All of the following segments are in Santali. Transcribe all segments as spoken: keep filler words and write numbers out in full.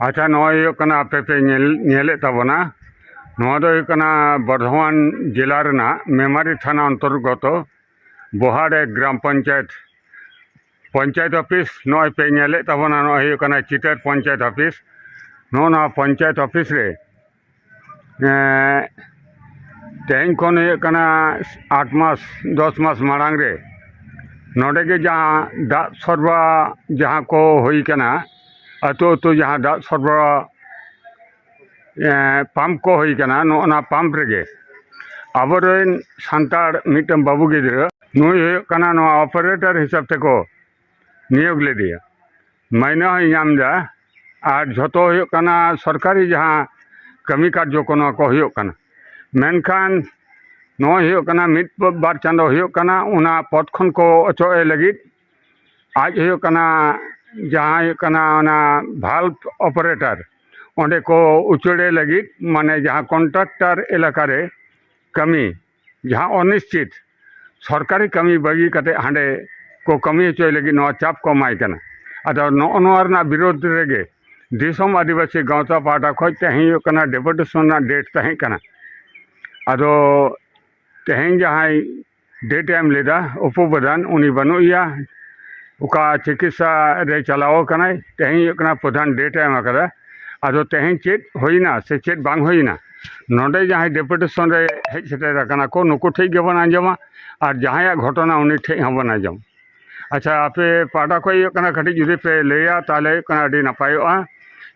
ᱟᱪᱪᱷᱟ, ᱱᱚᱜᱼᱚᱭ ᱦᱩᱭᱩᱜ ᱠᱟᱱᱟ, ᱟᱯᱮ ᱯᱮ ᱧᱮᱞ, ᱧᱮᱞᱮᱫ ᱛᱟᱵᱚᱱᱟ, ᱱᱚᱣᱟ ᱫᱚ ᱦᱩᱭᱩᱜ ᱠᱟᱱᱟ ᱵᱚᱨᱫᱷᱚᱢᱟᱱ ᱡᱮᱞᱟ ᱨᱮᱱᱟᱜ ᱢᱮᱢᱟᱨᱤ ᱛᱷᱟᱱᱟ ᱚᱱᱛᱚᱨᱜᱚᱛᱚ ᱵᱚᱦᱟᱲᱮ ᱜᱨᱟᱢ ᱯᱚᱧᱪᱟᱭᱮᱛ, ᱯᱚᱧᱪᱟᱭᱮᱛ ᱚᱯᱷᱤᱥ᱾ ᱱᱚᱜᱼᱚᱭ ᱯᱮ ᱧᱮᱞᱮᱫ ᱛᱟᱵᱚᱱᱟ, ᱱᱚᱜᱼᱚᱭ ᱦᱩᱭᱩᱜ ᱠᱟᱱᱟ ᱪᱤᱛᱟᱹᱨ ᱯᱚᱧᱪᱟᱭᱮᱛ ᱚᱯᱷᱤᱥ᱾ ᱱᱚᱜᱼᱚ ᱱᱚᱣᱟ ᱯᱚᱧᱪᱟᱭᱮᱛ ᱚᱯᱷᱤᱥ ᱨᱮ, ᱮᱸ, ᱛᱮᱦᱮᱧ ᱠᱷᱚᱱ ᱦᱩᱭᱩᱜ ᱠᱟᱱᱟ ᱟᱴ ᱢᱟᱥ, ᱫᱚᱥ ᱢᱟᱥ ᱢᱟᱲᱟᱝ ᱨᱮ ᱱᱚᱰᱮ ᱜᱮ ᱡᱟᱦᱟᱸ ᱫᱟᱜ ᱥᱚᱨᱵᱟ ᱡᱟᱦᱟᱸ ᱠᱚ ᱦᱩᱭ ᱠᱟᱱᱟ, ᱟᱹᱛᱩ ᱟᱹᱛᱩ ᱡᱟᱦᱟᱸ ᱫᱟᱜ ᱥᱚᱨᱵᱟ, ᱮᱸ, ᱯᱟᱢᱯ ᱠᱚ ᱦᱩᱭ ᱠᱟᱱᱟ, ᱱᱚᱜᱼᱚ ᱱᱟ ᱯᱟᱢᱯ ᱨᱮᱜᱮ ᱟᱵᱚᱨᱮᱱ ᱥᱟᱱᱛᱟᱲ ᱢᱤᱫᱴᱟᱝ ᱵᱟᱹᱵᱩ ᱜᱤᱫᱽᱨᱟᱹ, ᱱᱩᱭ ᱦᱩᱭᱩᱜ ᱠᱟᱱᱟ ᱱᱚᱣᱟ ᱚᱯᱟᱨᱮᱴᱟᱨ ᱦᱤᱥᱟᱹᱵ ᱛᱮᱠᱚ ᱱᱤᱭᱳᱜᱽ ᱞᱮᱫᱮᱭᱟ᱾ ᱢᱟᱭᱱᱟ ᱦᱚᱸᱭ ᱧᱟᱢ ᱮᱫᱟ, ᱟᱨ ᱡᱷᱚᱛᱚ ᱦᱩᱭᱩᱜ ᱠᱟᱱᱟ ᱥᱚᱨᱠᱟᱨᱤ ᱡᱟᱦᱟᱸ ᱠᱟᱹᱢᱤ ᱠᱟᱨᱡᱚ ᱠᱚ, ᱱᱚᱣᱟ ᱠᱚ ᱦᱩᱭᱩᱜ ᱠᱟᱱᱟ᱾ ᱢᱮᱱᱠᱷᱟᱱ ᱱᱚᱜᱼᱚᱭ ᱦᱩᱭᱩᱜ ᱠᱟᱱᱟ ᱢᱤᱫ ᱵᱟᱨ ᱪᱟᱸᱫᱚ ᱦᱩᱭᱩᱜ ᱠᱟᱱᱟ, ᱚᱱᱟ ᱯᱚᱫᱽ ᱠᱷᱚᱱ ᱠᱚ ᱚᱪᱚᱜ ᱮ ᱞᱟᱹᱜᱤᱫ ᱟᱡ ᱦᱩᱭᱩᱜ ᱠᱟᱱᱟ ᱡᱟᱦᱟᱸ ᱦᱩᱭᱩᱜ ᱠᱟᱱᱟ ᱚᱱᱟ ᱵᱷᱟᱞᱵᱷ ᱚᱯᱟᱨᱮᱴᱟᱨ ᱚᱸᱰᱮ ᱠᱚ ᱩᱪᱟᱹᱲᱮ ᱞᱟᱹᱜᱤᱫ, ᱢᱟᱱᱮ ᱡᱟᱦᱟᱸ ᱠᱚᱱᱴᱨᱟᱠᱴᱟᱨ ᱮᱞᱟᱠᱟ ᱨᱮ ᱠᱟᱹᱢᱤ, ᱡᱟᱦᱟᱸ ᱚᱱᱤᱥᱪᱤᱛ ᱥᱚᱨᱠᱟᱨᱤ ᱠᱟᱹᱢᱤ ᱵᱟᱹᱜᱤ ᱠᱟᱛᱮ ᱦᱟᱸᱰᱮ ᱠᱚ ᱠᱟᱹᱢᱤ ᱦᱚᱪᱚᱭ ᱞᱟᱹᱜᱤᱫ ᱱᱚᱣᱟ ᱪᱟᱯ ᱠᱚ ᱮᱢᱟᱭ ᱠᱟᱱᱟ᱾ ᱟᱫᱚ ᱱᱚᱜᱼᱚ ᱱᱚᱣᱟ ᱨᱮᱱᱟᱜ ᱵᱤᱨᱳᱫᱷ ᱨᱮᱜᱮ ᱫᱤᱥᱚᱢ ᱟᱹᱫᱤᱵᱟᱹᱥᱤ ᱜᱟᱶᱛᱟ ᱯᱟᱦᱴᱟ ᱠᱷᱚᱱ ᱛᱮᱦᱮᱧ ᱦᱩᱭᱩᱜ ᱠᱟᱱᱟ ᱰᱮᱯᱩᱴᱮᱥᱚᱱ ᱨᱮᱱᱟᱜ ᱰᱮᱴ ᱛᱟᱦᱮᱸ ᱠᱟᱱᱟ᱾ ᱟᱫᱚ ᱛᱮᱦᱮᱧ ᱡᱟᱦᱟᱸᱭ ᱰᱮᱴ ᱮ ᱮᱢ ᱞᱮᱫᱟ ᱩᱯᱚᱯᱨᱚᱫᱷᱟᱱ, ᱩᱱᱤ ᱵᱟᱹᱱᱩᱜ ᱮᱭᱟ, ᱚᱠᱟ ᱪᱤᱠᱤᱛᱥᱟ ᱨᱮ ᱪᱟᱞᱟᱣ ᱟᱠᱟᱱᱟᱭ᱾ ᱛᱮᱦᱮᱧ ᱦᱩᱭᱩᱜ ᱠᱟᱱᱟ ᱯᱨᱚᱫᱷᱟᱱ ᱰᱮᱴ ᱮ ᱮᱢ ᱟᱠᱟᱫᱟ᱾ ᱟᱫᱚ ᱛᱮᱦᱮᱧ ᱪᱮᱫ ᱦᱩᱭᱱᱟ ᱥᱮ ᱪᱮᱫ ᱵᱟᱝ ᱦᱩᱭᱱᱟ, ᱱᱚᱰᱮ ᱡᱟᱦᱟᱸᱭ ᱰᱮᱯᱩᱴᱮᱥᱚᱱ ᱨᱮ ᱦᱮᱡ ᱥᱮᱴᱮᱨ ᱟᱠᱟᱱᱟ ᱠᱚ, ᱱᱩᱠᱩ ᱴᱷᱮᱡ ᱜᱮᱵᱚᱱ ᱟᱸᱡᱚᱢᱟ, ᱟᱨ ᱡᱟᱦᱟᱸᱭᱟᱜ ᱜᱷᱚᱴᱚᱱᱟ ᱩᱱᱤ ᱴᱷᱮᱡ ᱦᱚᱸᱵᱚᱱ ᱟᱸᱡᱚᱢᱟ᱾ ᱟᱪᱪᱷᱟ, ᱟᱯᱮ ᱯᱟᱦᱴᱟ ᱠᱷᱚᱡ ᱦᱩᱭᱩᱜ ᱠᱟᱱᱟ, ᱠᱟᱹᱴᱤᱡ ᱡᱩᱫᱤ ᱯᱮ ᱞᱟᱹᱭᱟ, ᱛᱟᱦᱚᱞᱮ ᱦᱩᱭᱩᱜ ᱠᱟᱱᱟ ᱟᱹᱰᱤ ᱱᱟᱯᱟᱭᱚᱜᱼᱟ᱾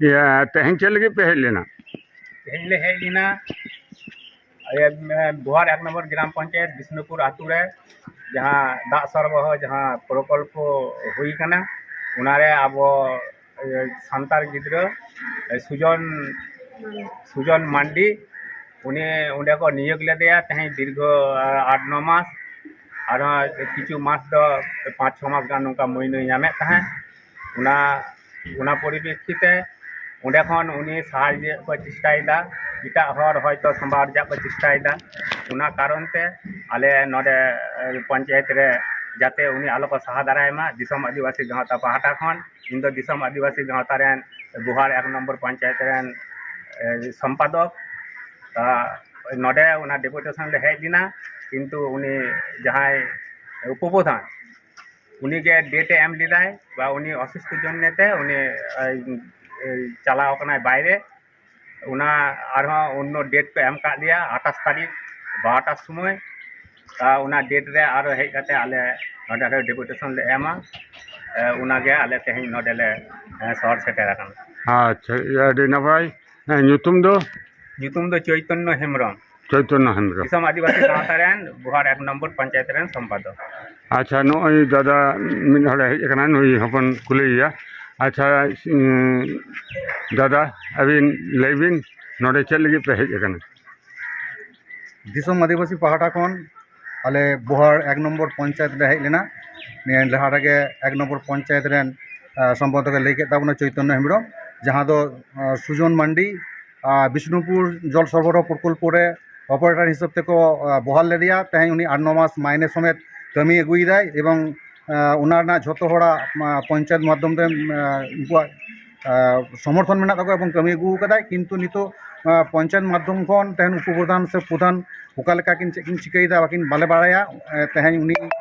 ᱤᱭᱟᱹ, ᱛᱮᱦᱮᱧ ᱪᱮᱫ ᱞᱟᱹᱜᱤᱫ ᱯᱮ ᱦᱮᱡ ᱞᱮᱱᱟ? ᱛᱮᱦᱮᱧ ᱞᱮ ᱦᱮᱡ ᱞᱮᱱᱟ, ᱤᱭᱟᱹ, ᱵᱳᱦᱟᱲ ᱮᱠ ᱱᱚᱢᱵᱚᱨ ᱜᱨᱟᱢ ᱯᱚᱧᱪᱟᱭᱮᱛ ᱵᱤᱥᱱᱩᱯᱩᱨ ᱟᱛᱳ ᱨᱮ ᱡᱟᱦᱟᱸ ᱫᱟᱜ ᱥᱚᱨᱵᱚᱨᱟᱦᱚ ᱡᱟᱦᱟᱸ ᱯᱨᱚᱠᱚᱞᱯᱚ ᱦᱩᱭ ᱠᱟᱱᱟ, ᱚᱱᱟᱨᱮ ᱟᱵᱚ, ᱤᱭᱟᱹ, ᱥᱟᱱᱛᱟᱲ ᱜᱤᱫᱽᱨᱟᱹ, ᱮ, ᱥᱩᱡᱚᱱ, ᱥᱩᱡᱚᱱ ᱢᱟᱱᱰᱤ, ᱩᱱᱤ ᱚᱸᱰᱮ ᱠᱚ ᱱᱤᱭᱳᱜᱽ ᱞᱮᱫᱮᱭᱟ ᱛᱮᱦᱮᱧ ᱫᱤᱨᱜᱷᱚ, ᱟ, ᱟᱴ ᱱᱚ ᱢᱟᱥ᱾ ᱟᱨᱦᱚᱸ ᱠᱤᱪᱷᱩ ᱢᱟᱥ ᱫᱚ, ᱯᱟᱸᱪ ᱪᱷᱚ ᱢᱟᱥ ᱜᱟᱱ ᱱᱚᱝᱠᱟ ᱢᱟᱹᱭᱱᱟᱹᱭ ᱧᱟᱢᱮᱫ ᱛᱟᱦᱮᱸᱫ᱾ ᱚᱱᱟ, ᱚᱱᱟ ᱯᱚᱨᱤᱯᱮᱠᱠᱷᱤᱛᱮ ᱚᱸᱰᱮ ᱠᱷᱚᱱ ᱩᱱᱤ ᱥᱟᱦᱟ ᱨᱮᱭᱟᱜ ᱠᱚ ᱪᱮᱥᱴᱟᱭᱮᱫᱟ, ᱮᱴᱟᱜ ᱦᱚᱲ ᱦᱚᱭᱛᱳ ᱥᱟᱢᱵᱟᱣ ᱨᱮᱭᱟᱜ ᱠᱚ ᱪᱮᱥᱴᱟᱭᱮᱫᱟ᱾ ᱚᱱᱟ ᱠᱟᱨᱚᱱ ᱛᱮ ᱟᱞᱮ ᱱᱚᱰᱮ, ᱮ, ᱯᱚᱧᱪᱟᱭᱮᱛ ᱨᱮ ᱡᱟᱛᱮ ᱩᱱᱤ ᱟᱞᱚ ᱠᱚ ᱥᱟᱦᱟ ᱫᱟᱨᱟᱭ ᱢᱟ, ᱫᱤᱥᱚᱢ ᱟᱹᱫᱤᱵᱟᱹᱥᱤ ᱜᱟᱶᱛᱟ ᱯᱟᱦᱴᱟ ᱠᱷᱚᱱ, ᱤᱧ ᱫᱚ ᱫᱤᱥᱚᱢ ᱟᱹᱫᱤᱵᱟᱹᱥᱤ ᱜᱟᱶᱛᱟ ᱨᱮᱱ ᱵᱩᱦᱟᱨ ᱮᱠ ᱱᱚᱢᱵᱚᱨ ᱯᱚᱧᱪᱟᱭᱮᱛ ᱨᱮᱱ ᱥᱚᱢᱯᱟᱫᱚᱠ᱾ ᱱᱚᱰᱮ ᱚᱱᱟ ᱰᱮᱯᱩᱴᱮᱥᱚᱱ ᱞᱮ ᱦᱮᱡ ᱞᱮᱱᱟ, ᱠᱤᱱᱛᱩ ᱩᱱᱤ ᱡᱟᱦᱟᱸᱭ ᱩᱯᱚᱯᱨᱚᱫᱷᱟᱱ, ᱩᱱᱤᱜᱮ ᱰᱮᱴ ᱮ ᱮᱢ ᱞᱮᱫᱟᱭ ᱵᱟ ᱩᱱᱤ ᱚᱥᱩᱥᱛᱷᱚ ᱡᱚᱱᱱᱮ ᱛᱮ ᱩᱱᱤ ᱪᱟᱞᱟᱣ ᱠᱟᱱᱟᱭ ᱵᱟᱭᱨᱮ᱾ ᱚᱱᱟ ᱟᱨᱦᱚᱸ ᱚᱱᱱᱚ ᱰᱮᱴ ᱠᱚ ᱮᱢ ᱠᱟᱜ ᱞᱮᱭᱟ ᱟᱴᱷᱟᱥ ᱛᱟᱹᱨᱤᱠᱷ ᱵᱟᱨᱚᱴᱟ ᱥᱚᱢᱚᱭ᱾ ᱚᱱᱟ ᱰᱮᱴ ᱨᱮ ᱟᱨᱚ ᱦᱮᱡ ᱠᱟᱛᱮ ᱟᱞᱮ ᱱᱚᱰᱮ ᱰᱮᱯᱩᱴᱮᱥᱚᱱ ᱞᱮ ᱮᱢᱟ᱾ ᱚᱱᱟᱜᱮ ᱟᱞᱮ ᱛᱮᱦᱮᱧ ᱱᱚᱰᱮ ᱞᱮ ᱥᱚᱦᱚᱨ ᱥᱮᱴᱮᱨ ᱟᱠᱟᱱᱟ᱾ ᱟᱪᱪᱷᱟ, ᱟᱹᱰᱤ ᱱᱟᱯᱟᱭ᱾ ᱦᱮᱸ, ᱧᱩᱛᱩᱢ ᱫᱚ? ᱧᱩᱛᱩᱢ ᱫᱚ ᱪᱳᱭᱛᱚᱱᱱᱚ ᱦᱮᱢᱵᱨᱚᱢ᱾ ᱪᱳᱭᱛᱚᱱᱱᱚ ᱦᱮᱢᱵᱨᱚᱢ᱾ ᱫᱤᱥᱚᱢ ᱟᱹᱫᱤᱵᱟᱹᱥᱤ ᱜᱟᱶᱛᱟ ᱨᱮᱱ ᱵᱩᱦᱟᱨ ᱮᱠ ᱱᱚᱢᱵᱚᱨ ᱯᱚᱧᱪᱟᱭᱮᱛ ᱨᱮᱱ ᱥᱚᱢᱯᱟᱫᱚᱠ᱾ ᱟᱪᱪᱷᱟ, ᱱᱚᱜᱼᱚᱭ ᱫᱟᱫᱟ ᱢᱤᱫ ᱦᱚᱲᱮ ᱦᱮᱡ ᱟᱠᱟᱱᱟ, ᱱᱩᱭ ᱦᱚᱯᱚᱱ ᱠᱩᱞᱤᱭᱮᱭᱟ᱾ ᱟᱪᱪᱷᱟ, ᱩᱸ, ᱫᱟᱫᱟ, ᱟᱹᱵᱤᱱ ᱞᱟᱹᱭ ᱵᱤᱱ, ᱱᱚᱰᱮ ᱪᱮᱫ ᱞᱟᱹᱜᱤᱫ ᱯᱮ ᱦᱮᱡ ᱟᱠᱟᱱᱟ? ᱫᱤᱥᱚᱢ ᱟᱹᱫᱤᱵᱟᱹᱥᱤ ᱯᱟᱦᱴᱟ ᱠᱷᱚᱱ ᱟᱞᱮ ᱵᱳᱦᱟᱲ ᱮᱠ ᱱᱚᱢᱵᱚᱨ ᱯᱚᱧᱪᱟᱭᱮᱛ ᱞᱮ ᱦᱮᱡ ᱞᱮᱱᱟ᱾ ᱱᱤᱭᱟᱹ ᱞᱟᱦᱟ ᱨᱮᱜᱮ ᱮᱠ ᱱᱚᱢᱵᱚᱨ ᱯᱚᱧᱪᱟᱭᱮᱛ ᱨᱮᱱ, ᱟᱸ, ᱥᱚᱢᱵᱚᱱᱫᱷᱚ ᱜᱮ ᱞᱟᱹᱭ ᱠᱮᱫ ᱛᱟᱵᱚᱱᱟ ᱪᱳᱭᱛᱚᱱᱱᱚ ᱦᱮᱢᱵᱨᱚᱢ, ᱡᱟᱦᱟᱸ ᱫᱚ, ᱟᱸ, ᱥᱩᱡᱚᱱ ᱢᱟᱱᱰᱤ, ᱟᱸ, ᱵᱤᱥᱱᱩᱯᱩᱨ ᱡᱚᱞ ᱥᱚᱨᱵᱚᱨᱟᱦᱚ ᱯᱨᱚᱠᱚᱞᱯᱚ ᱨᱮ ᱚᱯᱟᱨᱮᱴᱚᱨ ᱦᱤᱥᱟᱹᱵ ᱛᱮᱠᱚ, ᱟᱸ, ᱵᱚᱦᱟᱞ ᱞᱮᱫᱮᱭᱟ᱾ ᱛᱮᱦᱮᱧ ᱩᱱᱤ ᱟᱴ ᱱᱚ ᱢᱟᱥ ᱢᱟᱭᱱᱮ ᱥᱚᱢᱮᱛ ᱠᱟᱹᱢᱤ ᱟᱹᱜᱩᱭᱮᱫᱟᱭ ᱮᱵᱚᱝ, ᱟᱸ, ᱚᱱᱟ ᱨᱮᱱᱟᱜ ᱡᱷᱚᱛᱚ ᱦᱚᱲᱟᱜ, ᱟᱸ, ᱯᱚᱧᱪᱟᱭᱮᱛ ᱢᱟᱫᱽᱫᱷᱚᱢ ᱛᱮ, ᱟᱸ, ᱩᱱᱠᱩᱣᱟᱜ, ᱟᱸ, ᱥᱚᱢᱚᱨᱛᱷᱚᱱ ᱢᱮᱱᱟᱜ ᱛᱟᱠᱚᱣᱟ ᱮᱵᱚᱝ ᱠᱟᱹᱢᱤ ᱟᱹᱜᱩ ᱟᱠᱟᱫᱟᱭ᱾ ᱠᱤᱱᱛᱩ ᱱᱤᱛᱚᱜ, ᱟᱸ, ᱯᱚᱧᱪᱟᱭᱮᱛ ᱢᱟᱫᱽᱫᱷᱚᱢ ᱠᱷᱚᱱ ᱛᱮᱦᱮᱧ ᱩᱯᱚᱯᱨᱚᱫᱷᱟᱱ ᱥᱮ ᱯᱨᱚᱫᱷᱟᱱ ᱚᱠᱟ ᱞᱮᱠᱟ ᱠᱤᱱ, ᱪᱮᱫ ᱠᱤᱱ ᱪᱤᱠᱟᱹᱭᱮᱫᱟ ᱵᱟᱹᱠᱤᱱ, ᱵᱟᱞᱮ ᱵᱟᱲᱟᱭᱟ᱾ ᱮ, ᱛᱮᱦᱮᱧ ᱩᱱᱤ,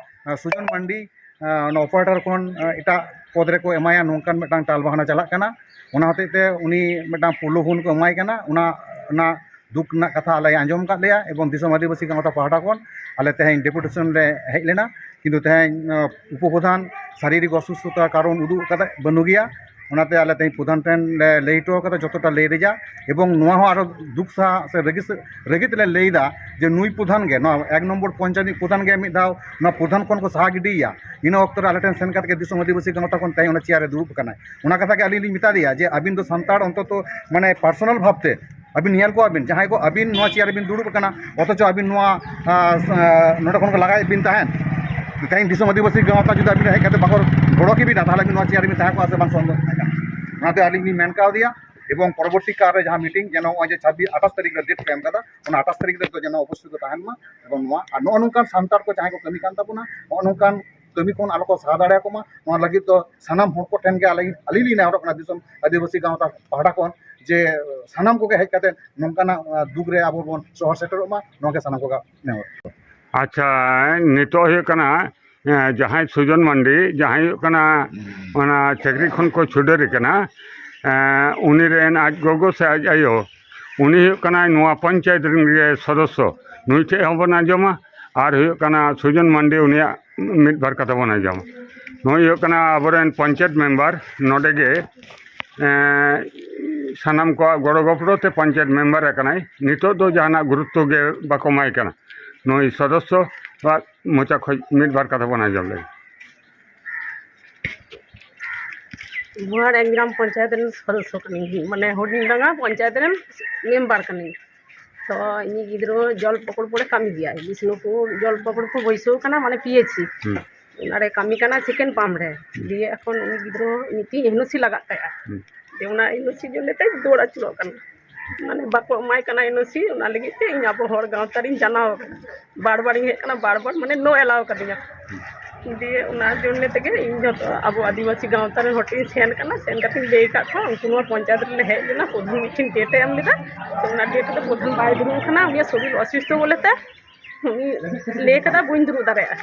ᱟᱸ, ᱥᱩᱡᱚᱱ ᱢᱟᱱᱰᱤ, ᱟᱸ, ᱚᱱᱟ ᱚᱯᱟᱨᱮᱴᱚᱨ ᱠᱷᱚᱱ, ᱟᱸ, ᱮᱴᱟᱜ ᱯᱚᱫᱽ ᱨᱮᱠᱚ ᱮᱢᱟᱭᱟ, ᱱᱚᱝᱠᱟᱱ ᱢᱤᱫᱴᱟᱝ ᱴᱟᱞ ᱵᱟᱦᱟᱱᱟ ᱪᱟᱞᱟᱜ ᱠᱟᱱᱟ᱾ ᱚᱱᱟ ᱦᱚᱛᱮᱡ ᱛᱮ ᱩᱱᱤ ᱢᱤᱫᱴᱟᱝ ᱯᱨᱚᱞᱳᱵᱷᱚᱱ ᱠᱚ ᱮᱢᱟᱭ ᱠᱟᱱᱟ᱾ ᱚᱱᱟ, ᱚᱱᱟ ᱫᱩᱠ ᱨᱮᱱᱟᱜ ᱠᱟᱛᱷᱟ ᱟᱞᱮ ᱟᱸᱡᱚᱢ ᱟᱠᱟᱫ ᱞᱮᱭᱟ ᱮᱵᱚᱝ ᱫᱤᱥᱚᱢ ᱟᱹᱫᱤᱵᱟᱹᱥᱤ ᱜᱟᱶᱛᱟ ᱯᱟᱦᱴᱟ ᱠᱷᱚᱱ ᱟᱞᱮ ᱛᱮᱦᱮᱧ ᱰᱮᱯᱩᱴᱮᱥᱚᱱ ᱞᱮ ᱦᱮᱡ ᱞᱮᱱᱟ᱾ ᱠᱤᱱᱛᱩ ᱛᱮᱦᱮᱧ, ᱟᱸ, ᱩᱯᱚᱯᱨᱚᱫᱷᱟᱱ ᱥᱟᱨᱤᱨᱤᱠ ᱚᱥᱩᱥᱛᱷᱚᱛᱟ ᱠᱟᱨᱚᱱ ᱩᱫᱩᱜ ᱠᱟᱛᱮ ᱵᱟᱹᱱᱩᱜ ᱜᱮᱭᱟ᱾ ᱚᱱᱟᱛᱮ ᱟᱞᱮ ᱛᱮᱦᱮᱧ ᱯᱨᱚᱫᱷᱟᱱ ᱴᱷᱮᱱ ᱞᱮ ᱞᱟᱹᱭ ᱦᱚᱴᱚ ᱠᱟᱫᱟ ᱡᱚᱛᱚᱴᱟ ᱞᱟᱹᱭ ᱨᱮᱭᱟᱜ, ᱮᱵᱚᱝ ᱱᱚᱣᱟ ᱦᱚᱸ ᱟᱨᱚ ᱫᱩᱠ ᱥᱟᱦᱟᱜ ᱥᱮ ᱨᱟᱹᱜᱤ ᱥᱮ, ᱨᱟᱹᱜᱤ ᱛᱮᱞᱮ ᱞᱟᱹᱭ ᱮᱫᱟ ᱡᱮ ᱱᱩᱭ ᱯᱨᱚᱫᱷᱟᱱ ᱜᱮ, ᱱᱚᱣᱟ ᱮᱠ ᱱᱚᱢᱵᱚᱨ ᱯᱚᱧᱪᱟᱭᱮᱛ ᱨᱤᱱᱤᱡ ᱯᱨᱚᱫᱷᱟᱱ ᱜᱮ ᱢᱤᱫ ᱫᱷᱟᱣ ᱱᱚᱣᱟ ᱯᱨᱚᱫᱷᱟᱱ ᱠᱷᱚᱱ ᱠᱚ ᱥᱟᱦᱟ ᱜᱤᱰᱤᱭᱮᱭᱟ᱾ ᱤᱱᱟᱹ ᱚᱠᱛᱚ ᱨᱮ ᱟᱞᱮ ᱴᱷᱮᱱ ᱥᱮᱱ ᱠᱟᱛᱮ ᱜᱮ ᱫᱤᱥᱚᱢ ᱟᱹᱫᱤᱵᱟᱹᱥᱤ ᱜᱟᱶᱛᱟ ᱠᱷᱚᱱ ᱛᱮᱦᱮᱧ ᱚᱱᱟ ᱪᱮᱭᱟᱨ ᱨᱮ ᱫᱩᱲᱩᱵ ᱟᱠᱟᱱᱟᱭ᱾ ᱚᱱᱟ ᱠᱟᱛᱷᱟ ᱜᱮ ᱟᱹᱞᱤᱧ ᱞᱤᱧ ᱢᱮᱛᱟ ᱫᱮᱭᱟ ᱡᱮ ᱟᱹᱵᱤᱱ ᱫᱚ ᱥᱟᱱᱛᱟᱲ ᱚᱱᱛᱚᱛᱚ ᱢᱟᱱᱮ ᱯᱟᱨᱥᱚᱱᱟᱞ ᱵᱷᱟᱵᱽ ᱛᱮ ᱟᱹᱵᱤᱱ ᱧᱮᱞ ᱠᱚᱣᱟ ᱵᱤᱱ, ᱡᱟᱦᱟᱸᱭ ᱠᱚ ᱟᱹᱵᱤᱱ ᱱᱚᱣᱟ ᱪᱮᱭᱟᱨ ᱨᱮᱵᱤᱱ ᱫᱩᱲᱩᱵ ᱟᱠᱟᱱᱟ, ᱚᱛᱷᱚᱪᱚ ᱟᱹᱵᱤᱱ ᱱᱚᱣᱟ, ᱟᱸ, ᱟᱸ, ᱱᱚᱰᱮ ᱠᱷᱚᱱ ᱠᱚ ᱞᱟᱜᱟᱭᱮᱫ ᱵᱤᱱ ᱛᱟᱦᱮᱸᱫ᱾ ᱛᱮᱦᱮᱧ ᱫᱤᱥᱚᱢ ᱟᱹᱫᱤᱵᱟᱹᱥᱤ ᱜᱟᱶᱛᱟ ᱡᱩᱫᱤ ᱟᱹᱵᱤᱱ ᱦᱮᱡ ᱠᱟᱛᱮ ᱵᱟᱠᱚ ᱜᱚᱲᱚ ᱠᱮᱵᱤᱱᱟ, ᱛᱟᱦᱚᱞᱮ ᱟᱹᱵᱤᱱ ᱱᱚᱣᱟ ᱪᱮᱭᱟᱨ ᱨᱮᱵᱤᱱ ᱛᱟᱦᱮᱸ ᱠᱚᱜᱼᱟ ᱥᱮ ᱵᱟᱝ ᱥᱚᱢᱵᱷᱚᱵ ᱛᱟᱦᱮᱸ ᱠᱟᱱᱟ? ᱚᱱᱟᱛᱮ ᱟᱹᱞᱤᱧ ᱞᱤᱧ ᱢᱮᱱ ᱠᱟᱣᱫᱮᱭᱟ᱾ ᱮᱵᱚᱝ ᱯᱚᱨᱚᱵᱚᱨᱛᱤ ᱠᱟᱞ ᱨᱮ ᱡᱟᱦᱟᱸ ᱢᱤᱴᱤᱝ ᱡᱮᱱᱚ ᱱᱚᱜᱼᱚᱭ ᱡᱮ ᱪᱷᱟᱵᱵᱤᱥ, ᱟᱴᱷᱟᱥ ᱛᱟᱹᱨᱤᱠᱷ ᱨᱮ ᱰᱮᱴ ᱠᱚ ᱮᱢ ᱠᱟᱫᱟ, ᱚᱱᱟ ᱟᱴᱷᱟᱥ ᱛᱟᱹᱨᱤᱠᱷ ᱨᱮᱫᱚ ᱡᱮᱱᱚ ᱚᱵᱚᱥᱥᱳᱭ ᱠᱚ ᱛᱟᱦᱮᱱ ᱢᱟ᱾ ᱮᱵᱚᱝ ᱱᱚᱣᱟ ᱟᱨ ᱱᱚᱜᱼᱚ ᱱᱚᱝᱠᱟᱱ ᱥᱟᱱᱛᱟᱲ ᱠᱚ ᱡᱟᱦᱟᱸᱭ ᱠᱚ ᱠᱟᱹᱢᱤ ᱠᱟᱱ ᱛᱟᱵᱚᱱᱟ, ᱱᱚᱜᱼᱚ ᱱᱚᱝᱠᱟᱱ ᱠᱟᱹᱢᱤ ᱠᱷᱚᱱ ᱟᱞᱚ ᱠᱚ ᱥᱟᱦᱟ ᱫᱟᱲᱮᱭᱟᱠᱚ ᱢᱟ᱾ ᱱᱚᱣᱟ ᱞᱟᱹᱜᱤᱫ ᱫᱚ ᱥᱟᱱᱟᱢ ᱦᱚᱲ ᱠᱚ ᱴᱷᱮᱱ ᱜᱮ ᱟᱞᱮ, ᱟᱹᱞᱤᱧ ᱞᱤᱧ ᱱᱮᱦᱚᱨᱚᱜ ᱠᱟᱱᱟ ᱫᱤᱥᱚᱢ ᱟᱹᱫᱤᱵᱟᱹᱥᱤ ᱜᱟᱶᱛᱟ ᱯᱟᱦᱴᱟ ᱠᱷᱚᱱ, ᱡᱮ ᱥᱟᱱᱟᱢ ᱠᱚᱜᱮ ᱦᱮᱡ ᱠᱟᱛᱮ ᱱᱚᱝᱠᱟᱱᱟᱜ, ᱟᱸ, ᱫᱩᱠ ᱨᱮ ᱟᱵᱚ ᱵᱚᱱ ᱥᱚᱦᱚᱨ ᱥᱮᱴᱮᱨᱚᱜ ᱢᱟ, ᱱᱚᱣᱟ ᱜᱮ ᱥᱟᱱᱟᱢ ᱠᱚᱜᱮ ᱱᱮᱦᱚᱨ᱾ ᱟᱪᱪᱷᱟ, ᱱᱤᱛᱚᱜ ᱦᱩᱭᱩᱜ ᱠᱟᱱᱟ, ᱮᱸ, ᱡᱟᱦᱟᱸᱭ ᱥᱩᱡᱚᱱ ᱢᱟᱱᱰᱤ, ᱡᱟᱦᱟᱸᱭ ᱦᱩᱭᱩᱜ ᱠᱟᱱᱟ, ᱚᱱᱟ ᱪᱟᱹᱠᱨᱤ ᱠᱷᱚᱱ ᱠᱚ ᱪᱷᱩᱰᱟᱹᱨᱮ ᱠᱟᱱᱟ, ᱮᱸ, ᱩᱱᱤ ᱨᱮᱱ ᱟᱡ ᱜᱚᱜᱚ ᱥᱮ ᱟᱡ ᱟᱭᱳ, ᱩᱱᱤ ᱦᱩᱭᱩᱜ ᱠᱟᱱᱟᱭ ᱱᱚᱣᱟ ᱯᱚᱧᱪᱟᱭᱮᱛ ᱨᱮᱱ ᱜᱮ ᱥᱚᱫᱚᱥᱥᱚ᱾ ᱱᱩᱭ ᱴᱷᱮᱡ ᱦᱚᱸᱵᱚᱱ ᱟᱸᱡᱚᱢᱟ᱾ ᱟᱨ ᱦᱩᱭᱩᱜ ᱠᱟᱱᱟ ᱥᱩᱡᱚᱱ ᱢᱟᱱᱰᱤ, ᱩᱱᱤᱭᱟᱜ ᱢᱤᱫ ᱵᱟᱨ ᱠᱟᱛᱷᱟ ᱵᱚᱱ ᱟᱸᱡᱚᱢᱟ᱾ ᱱᱩᱭ ᱦᱩᱭᱩᱜ ᱠᱟᱱᱟ ᱟᱵᱚᱨᱮᱱ ᱯᱚᱧᱪᱟᱭᱮᱛ ᱢᱮᱢᱵᱟᱨ, ᱱᱚᱰᱮ ᱜᱮ, ᱮᱸ, ᱥᱟᱱᱟᱢ ᱠᱚᱣᱟᱜ ᱜᱚᱲᱚ ᱜᱚᱯᱚᱲᱚ ᱛᱮ ᱯᱚᱧᱪᱟᱭᱮᱛ ᱢᱮᱢᱵᱟᱨ ᱟᱠᱟᱱᱟᱭ᱾ ᱱᱤᱛᱚᱜ ᱫᱚ ᱡᱟᱦᱟᱱᱟᱜ ᱜᱩᱨᱩᱛᱛᱚ ᱜᱮ ᱵᱟᱠᱚ ᱮᱢᱟᱭ ᱠᱟᱱᱟ᱾ ᱱᱩᱭ ᱥᱚᱫᱚᱥᱥᱚ ᱟᱜ ᱢᱚᱪᱟ ᱠᱷᱚᱡ ᱢᱤᱫ ᱵᱟᱨ ᱠᱟᱛᱷᱟ ᱵᱚᱱ ᱟᱸᱡᱚᱢ ᱞᱮᱜᱮ᱾ ᱵᱩᱦᱟᱲ ᱮᱠ ᱜᱨᱟᱢ ᱯᱚᱧᱪᱟᱭᱮᱛ ᱨᱮᱱ ᱥᱚᱫᱚᱥᱥᱚ ᱠᱟᱹᱱᱟᱹᱧ, ᱢᱟᱱᱮ ᱦᱩᱰᱤᱧ ᱰᱟᱸᱜᱟ ᱯᱚᱧᱪᱟᱭᱮᱛ ᱨᱮᱱ ᱢᱮᱢᱵᱟᱨ ᱠᱟᱹᱱᱟᱹᱧ᱾ ᱛᱚ ᱤᱧᱤᱡ ᱜᱤᱫᱽᱨᱟᱹ ᱡᱚᱞ ᱯᱨᱚᱠᱚᱞᱯᱚ ᱨᱮ ᱠᱟᱹᱢᱤ ᱜᱮᱭᱟᱭ, ᱵᱤᱥᱱᱩᱯᱩᱨ ᱡᱚᱞ ᱯᱨᱚᱠᱚᱞᱯᱚ ᱵᱟᱹᱭᱥᱟᱹᱣ ᱠᱟᱱᱟ, ᱢᱟᱱᱮ ᱯᱤ ᱮᱭᱤᱪ ᱥᱤ᱾ ᱦᱩᱸ᱾ ᱚᱱᱟᱨᱮ ᱠᱟᱹᱢᱤ ᱠᱟᱱᱟ ᱥᱮᱠᱮᱱᱰ ᱯᱟᱢᱯ ᱨᱮ᱾ ᱦᱩᱸ᱾ ᱫᱤᱭᱮ ᱮᱠᱷᱚᱱ ᱩᱱᱤ ᱜᱤᱫᱽᱨᱟᱹ ᱢᱤᱫᱴᱤᱡ ᱮᱱ ᱳ ᱥᱤ ᱞᱟᱜᱟᱜ ᱛᱟᱭᱟ᱾ ᱦᱩᱸ᱾ ᱫᱤᱭᱮ ᱚᱱᱟ ᱮᱱ ᱳ ᱥᱤ ᱡᱚᱱᱱᱮ ᱛᱮ ᱫᱟᱹᱲ ᱟᱹᱪᱩᱨᱚᱜ ᱠᱟᱱᱟ, ᱢᱟᱱᱮ ᱵᱟᱠᱚ ᱮᱢᱟᱭ ᱠᱟᱱᱟ ᱮᱱ ᱳ ᱥᱤ᱾ ᱚᱱᱟ ᱞᱟᱹᱜᱤᱫ ᱛᱮ ᱤᱧ ᱟᱵᱚ ᱦᱚᱲ ᱜᱟᱶᱛᱟ ᱨᱤᱧ ᱡᱟᱱᱟᱣ ᱠᱟᱱᱟ, ᱵᱟᱨ ᱵᱟᱨ ᱤᱧ ᱦᱮᱡ ᱠᱟᱱᱟ, ᱵᱟᱨ ᱵᱟᱨ ᱢᱟᱱᱮ ᱱᱳ ᱮᱞᱟᱣ ᱠᱟᱫᱤᱧᱟ᱾ ᱫᱤᱭᱮ ᱚᱱᱟ ᱡᱚᱱᱱᱮ ᱛᱮᱜᱮ ᱤᱧ ᱡᱚᱛᱚ ᱟᱵᱚ ᱟᱹᱫᱤᱵᱟᱹᱥᱤ ᱜᱟᱶᱛᱟ ᱨᱮᱱ ᱦᱚᱲ ᱴᱷᱮᱱ ᱤᱧ ᱥᱮᱱ ᱠᱟᱱᱟ, ᱥᱮᱱ ᱠᱟᱛᱮᱧ ᱞᱟᱹᱭ ᱟᱠᱟᱫ ᱠᱚᱣᱟ, ᱩᱱᱠᱩ ᱱᱚᱣᱟ ᱯᱚᱧᱪᱟᱭᱮᱛ ᱨᱮᱞᱮ ᱦᱮᱡ ᱞᱮᱱᱟ, ᱯᱨᱚᱫᱷᱟᱱ ᱢᱤᱫᱴᱮᱱ ᱰᱮᱴ ᱮ ᱮᱢ ᱞᱮᱫᱟ, ᱛᱚ ᱚᱱᱟ ᱰᱮᱴ ᱨᱮ ᱯᱨᱚᱫᱷᱟᱱ ᱵᱟᱭ ᱫᱩᱲᱩᱵ ᱠᱟᱱᱟ, ᱩᱱᱤᱭᱟᱜ ᱥᱚᱨᱤᱨ ᱚᱥᱩᱥᱛᱷᱚ ᱵᱚᱞᱮ ᱛᱮ ᱩᱱᱤ ᱞᱟᱹᱭ ᱠᱟᱫᱟ ᱵᱟᱹᱧ ᱫᱩᱲᱩᱵ ᱫᱟᱲᱮᱭᱟᱜᱼᱟ᱾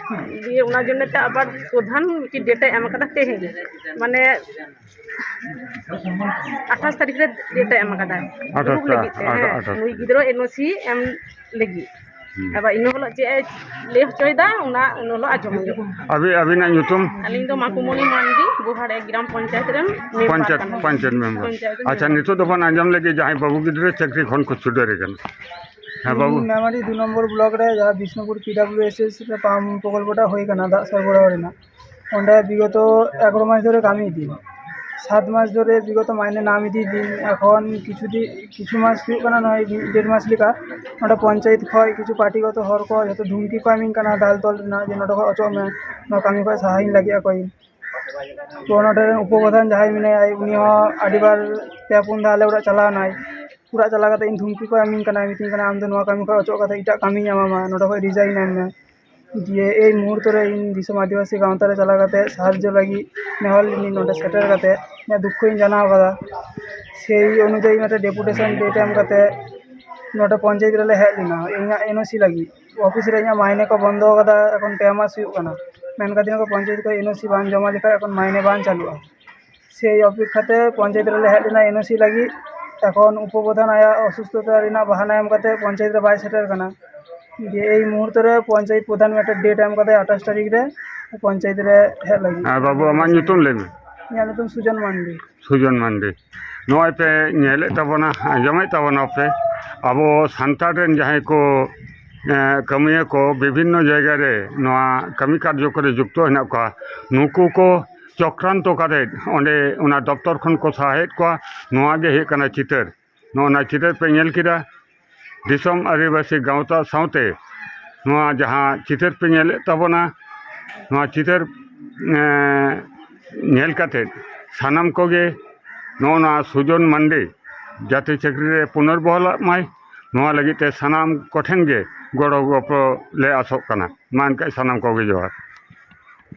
ᱫᱤᱭᱮ ᱚᱱᱟ ᱡᱚᱱᱱᱮ ᱛᱮ ᱟᱵᱟᱨ ᱯᱨᱚᱫᱷᱟᱱ ᱢᱤᱫᱴᱮᱱ ᱰᱮᱴ ᱮ ᱮᱢ ᱠᱟᱫᱟ ᱛᱮᱦᱮᱧ, ᱢᱟᱱᱮ ᱟᱴᱷᱟᱥ ᱛᱟᱹᱨᱤᱠᱷ ᱨᱮ ᱰᱮᱴ ᱮ ᱮᱢ ᱠᱟᱫᱟ ᱟᱴᱷᱟᱥ ᱫᱩᱲᱩᱵ ᱞᱟᱹᱜᱤᱫ ᱛᱮ᱾ ᱟᱴᱷᱟᱥ, ᱦᱮᱸ, ᱟᱴᱷᱟᱥ᱾ ᱱᱩᱭ ᱜᱤᱫᱽᱨᱟᱹ ᱮᱱ ᱳ ᱥᱤ ᱮᱢ ᱞᱟᱹᱜᱤᱫ᱾ ᱦᱩᱸ᱾ ᱟᱵᱟᱨ ᱤᱱᱟᱹ ᱦᱤᱞᱳᱜ ᱪᱮᱫ ᱮ ᱞᱟᱹᱭ ᱦᱚᱪᱚᱭᱮᱫᱟ, ᱚᱱᱟ ᱩᱱ ᱦᱤᱞᱳᱜ ᱟᱸᱡᱚᱢ ᱦᱩᱭᱩᱜᱼᱟ᱾ ᱟᱹᱵᱤ-, ᱟᱹᱵᱤᱱᱟᱜ ᱧᱩᱛᱩᱢ? ᱟᱹᱞᱤᱧ ᱫᱚ ᱢᱟᱠᱩᱢᱚᱱᱤ ᱢᱟᱱᱰᱤ, ᱜᱳᱦᱟᱲ ᱮᱠ ᱜᱨᱟᱢ ᱯᱚᱧᱪᱟᱭᱮᱛ ᱨᱮᱱ ᱢᱮᱢᱵᱟᱨ ᱯᱚᱧᱪᱟᱭᱮᱛ, ᱠᱟᱱᱟᱞᱤᱧ᱾ ᱯᱚᱧᱪᱟᱭᱮᱛ ᱢᱮᱢᱵᱟᱨ᱾ ᱯᱚᱧᱪᱟᱭᱮᱛ ᱟᱪᱪᱷᱟ, ᱢᱮᱢᱵᱟᱨ᱾ ᱱᱤᱛᱚᱜ ᱫᱚᱵᱚᱱ ᱟᱸᱡᱚᱢ ᱞᱮᱜᱮ ᱡᱟᱦᱟᱸᱭ ᱵᱟᱹᱵᱩ ᱜᱤᱫᱽᱨᱟᱹ ᱪᱟᱹᱠᱨᱤ ᱠᱷᱚᱱ ᱠᱚ ᱪᱷᱩᱰᱟᱹᱨᱮ ᱠᱟᱱᱟ᱾ ᱦᱮᱸ, ᱵᱟᱹᱵᱩ᱾ ᱤᱧ ᱢᱮᱢᱟᱨᱤ ᱫᱩ ᱱᱚᱢᱵᱚᱨ ᱵᱞᱚᱠ ᱨᱮ ᱡᱟᱦᱟᱸ Bishnupur P W S S ᱨᱮ ᱯᱟᱢᱯ ᱯᱨᱚᱠᱚᱞᱯᱚᱴᱟ ᱦᱩᱭ ᱠᱟᱱᱟ, ᱫᱟᱜ ᱥᱚᱨᱵᱚᱨᱟᱦᱚ ᱨᱮᱱᱟᱜ, ᱚᱸᱰᱮ ᱵᱤᱜᱚᱛᱚ ᱮᱜᱟᱨᱚ ᱢᱟᱥ ᱫᱷᱚᱨᱮ ᱠᱟᱹᱢᱤ ᱤᱫᱤ, ᱥᱟᱛ ᱢᱟᱥ ᱫᱷᱚᱨᱮ ᱵᱤᱜᱚᱛᱚ ᱢᱟᱭᱱᱮ ᱱᱟᱢ ᱤᱫᱤ ᱫᱤᱱ, ᱮᱠᱷᱚᱱ ᱠᱤᱪᱷᱩ ᱫᱤ-, ᱠᱤᱪᱷᱩ ᱢᱟᱥ ᱦᱩᱭᱩᱜ ᱠᱟᱱᱟ, ᱱᱚᱜᱼᱚᱭ ᱢᱤᱫ ᱰᱮᱲ ᱢᱟᱥ ᱞᱮᱠᱟ ᱱᱚᱰᱮ ᱯᱚᱧᱪᱟᱭᱮᱛ ᱠᱷᱚᱡ ᱠᱤᱪᱷᱩ ᱯᱟᱨᱴᱤᱜᱚᱛᱚ ᱦᱚᱲ ᱠᱚ ᱡᱚᱛᱚ ᱫᱷᱩᱢᱠᱤ ᱠᱚ ᱮᱢᱤᱧ ᱠᱟᱱᱟ ᱫᱟᱞ ᱛᱚᱞ ᱨᱮᱱᱟᱜ, ᱡᱮ ᱱᱚᱰᱮ ᱠᱷᱚᱡ ᱚᱪᱚᱜ ᱢᱮ, ᱱᱚᱣᱟ ᱠᱟᱹᱢᱤ ᱠᱷᱚᱡ ᱥᱟᱦᱟᱭᱤᱧ ᱞᱟᱹᱜᱤᱫ ᱚᱠᱚᱭ᱾ ᱛᱚ ᱱᱚᱰᱮ ᱨᱮᱱ ᱩᱯᱚᱯᱨᱚᱫᱷᱟᱱ ᱡᱟᱦᱟᱸᱭ ᱢᱮᱱᱟᱭᱟ, ᱩᱱᱤ ᱦᱚᱸ ᱟᱹᱰᱤ ᱵᱟᱨ ᱯᱮ ᱯᱩᱱ ᱫᱷᱟᱣ ᱟᱞᱮ ᱚᱲᱟᱜ ᱪᱟᱞᱟᱣ ᱮᱱᱟᱭ᱾ ᱚᱲᱟᱜ ᱪᱟᱞᱟᱣ ᱠᱟᱛᱮ ᱤᱧ ᱫᱷᱩᱢᱠᱤ ᱠᱚ ᱮᱢᱤᱧ ᱠᱟᱱᱟ, ᱢᱤᱛᱟᱹᱧ ᱠᱟᱱᱟ, "ᱟᱢ ᱫᱚ ᱱᱚᱣᱟ ᱠᱟᱹᱢᱤ ᱠᱷᱚᱡ ᱚᱪᱚᱜ ᱠᱟᱛᱮ ᱮᱴᱟᱜ ᱠᱟᱹᱢᱤᱧ ᱮᱢᱟᱢᱟ, ᱱᱚᱰᱮ ᱠᱷᱚᱡ ᱨᱤᱡᱟᱭᱤᱱ ᱮᱢ ᱢᱮ᱾" ᱫᱤᱭᱮ ᱮᱭ ᱢᱩᱦᱩᱨᱛᱚ ᱨᱮ ᱤᱧ ᱫᱤᱥᱚᱢ ᱟᱹᱫᱤᱵᱟᱹᱥᱤ ᱜᱟᱶᱛᱟ ᱨᱮ ᱪᱟᱞᱟᱣ ᱠᱟᱛᱮ ᱥᱟᱦᱟᱡᱽᱡᱚ ᱞᱟᱹᱜᱤᱫ ᱱᱮᱦᱚᱨ ᱞᱤᱱᱟᱹᱧ᱾ ᱱᱚᱰᱮ ᱥᱮᱴᱮᱨ ᱠᱟᱛᱮ ᱤᱧᱟᱹᱜ ᱫᱩᱠᱠᱷᱚᱧ ᱡᱟᱱᱟᱣ ᱠᱟᱫᱟ᱾ ᱥᱮᱭ ᱚᱱᱩᱡᱟᱭᱤ ᱢᱤᱫᱴᱮᱱ ᱰᱮᱯᱩᱴᱮᱥᱚᱱ ᱰᱮᱴ ᱮᱢ ᱠᱟᱛᱮ ᱱᱚᱰᱮ ᱯᱚᱧᱪᱟᱭᱮᱛ ᱨᱮᱞᱮ ᱦᱮᱡ ᱞᱮᱱᱟ ᱤᱧᱟᱹᱜ ᱮᱱᱳᱥᱤ ᱞᱟᱹᱜᱤᱫ᱾ ᱚᱯᱷᱤᱥ ᱨᱮ ᱤᱧᱟᱹᱜ ᱢᱟᱭᱱᱮ ᱠᱚ ᱵᱚᱱᱫᱚ ᱟᱠᱟᱫᱟ, ᱮᱠᱷᱚᱱ ᱯᱮ ᱢᱟᱥ ᱦᱩᱭᱩᱜ ᱠᱟᱱᱟ᱾ ᱢᱮᱱ ᱠᱟᱫᱤᱧᱟ ᱠᱚ ᱯᱚᱧᱪᱟᱭᱮᱛ ᱠᱷᱚᱱ ᱮᱱᱳᱥᱤ ᱵᱟᱝ ᱡᱚᱢᱟ ᱞᱮᱠᱷᱟᱱ ᱮᱠᱷᱚᱱ ᱢᱟᱭᱱᱮ ᱵᱟᱝ ᱪᱟᱹᱞᱩᱜᱼᱟ᱾ ᱥᱮᱭ ᱚᱯᱮᱠᱠᱷᱟ ᱛᱮ ᱯᱚᱧᱪᱟᱭᱮᱛ ᱨᱮᱞᱮ ᱦᱮᱡ ᱞᱮᱱᱟ ᱮᱱᱳᱥᱤ ᱞᱟᱹᱜᱤᱫ᱾ ᱮᱠᱷᱚᱱ ᱩᱯᱚᱯᱨᱚᱫᱷᱟᱱ ᱟᱭᱟᱜ ᱚᱥᱩᱥᱛᱷᱚᱛᱟ ᱨᱮᱱᱟᱜ ᱵᱟᱦᱟᱱᱟ ᱮᱢ ᱠᱟᱛᱮ ᱯᱚᱧᱪᱟᱭᱮᱛ ᱨᱮ ᱵᱟᱭ ᱥᱮᱴᱮᱨ ᱠᱟᱱᱟ᱾ ᱡᱮ ᱮᱭ ᱢᱩᱦᱩᱨᱛᱚ ᱨᱮ ᱯᱚᱧᱪᱟᱭᱮᱛ ᱯᱨᱚᱫᱷᱟᱱ ᱢᱤᱫᱴᱮᱱ ᱰᱮᱴ ᱮᱢ ᱠᱟᱛᱮ ᱟᱴᱷᱟᱥ ᱛᱟᱹᱨᱤᱠᱷ ᱨᱮ ᱯᱚᱧᱪᱟᱭᱮᱛ ᱨᱮ ᱦᱮᱡ ᱞᱟᱹᱜᱤᱫ᱾ ᱟᱨ ᱵᱟᱹᱵᱩ, ᱟᱢᱟᱜ ᱧᱩᱛᱩᱢ ᱞᱟᱹᱭ ᱢᱮ᱾ ᱤᱧᱟᱹᱜ ᱧᱩᱛᱩᱢ ᱥᱩᱡᱚᱱ ᱢᱟᱱᱰᱤ᱾ ᱥᱩᱡᱚᱱ ᱢᱟᱱᱰᱤ᱾ ᱱᱚᱜᱼᱚᱭ ᱯᱮ ᱧᱮᱞᱮᱫ ᱛᱟᱵᱚᱱᱟ, ᱟᱸᱡᱚᱢᱮᱫ ᱛᱟᱵᱚᱱᱟ ᱯᱮ, ᱟᱵᱚ ᱥᱟᱱᱛᱟᱲ ᱨᱮᱱ ᱡᱟᱦᱟᱸᱭ ᱠᱚ, ᱮᱸ, ᱠᱟᱹᱢᱤᱭᱟᱹ ᱠᱚ ᱵᱤᱵᱷᱤᱱᱱᱚ ᱡᱟᱭᱜᱟ ᱨᱮ ᱱᱚᱣᱟ ᱠᱟᱹᱢᱤ ᱠᱟᱨᱡᱚ ᱠᱚᱨᱮ ᱡᱩᱠᱛᱚ ᱦᱮᱱᱟᱜ ᱠᱚᱣᱟ, ᱱᱩᱠᱩ ᱠᱚ ᱪᱚᱠᱨᱟᱱᱛᱚ ᱠᱟᱛᱮ ᱚᱸᱰᱮ ᱚᱱᱟ ᱫᱚᱯᱛᱚᱨ ᱠᱷᱚᱱ ᱠᱚ ᱥᱟᱦᱟᱭᱮᱫ ᱠᱚᱣᱟ᱾ ᱱᱚᱣᱟ ᱜᱮ ᱦᱩᱭᱩᱜ ᱠᱟᱱᱟ ᱪᱤᱛᱟᱹᱨ᱾ ᱱᱚᱜᱼᱚ ᱱᱟ ᱪᱤᱛᱟᱹᱨ ᱯᱮ ᱧᱮᱞ ᱠᱮᱫᱟ᱾ ᱫᱤᱥᱚᱢ ᱟᱹᱫᱤᱵᱟᱹᱥᱤ ᱜᱟᱶᱛᱟ ᱥᱟᱶᱛᱮ ᱱᱚᱣᱟ ᱡᱟᱦᱟᱸ ᱪᱤᱛᱟᱹᱨ ᱯᱮ ᱧᱮᱞᱮᱫ ᱛᱟᱵᱚᱱᱟ, ᱱᱚᱣᱟ ᱪᱤᱛᱟᱹᱨ, ᱮᱸ, ᱧᱮᱞ ᱠᱟᱛᱮ ᱥᱟᱱᱟᱢ ᱠᱚᱜᱮ ᱱᱚᱜᱼᱚ ᱱᱚᱣᱟ ᱥᱩᱡᱚᱱ ᱢᱟᱱᱰᱤ ᱡᱟᱛᱮ ᱪᱟᱹᱠᱨᱤ ᱨᱮ ᱯᱩᱱᱚᱨᱵᱚᱦᱟᱞᱚᱜ ᱢᱟᱭ, ᱱᱚᱣᱟ ᱞᱟᱹᱜᱤᱫ ᱛᱮ ᱥᱟᱱᱟᱢ ᱠᱚᱴᱷᱮᱱ ᱜᱮ ᱜᱚᱲᱚ ᱜᱚᱯᱚᱲᱚ ᱞᱮ ᱟᱥᱚᱜ ᱠᱟᱱᱟ᱾ ᱢᱟ ᱮᱱᱠᱷᱟᱡ ᱥᱟᱱᱟᱢ ᱠᱚᱜᱮ ᱡᱚᱦᱟᱨ᱾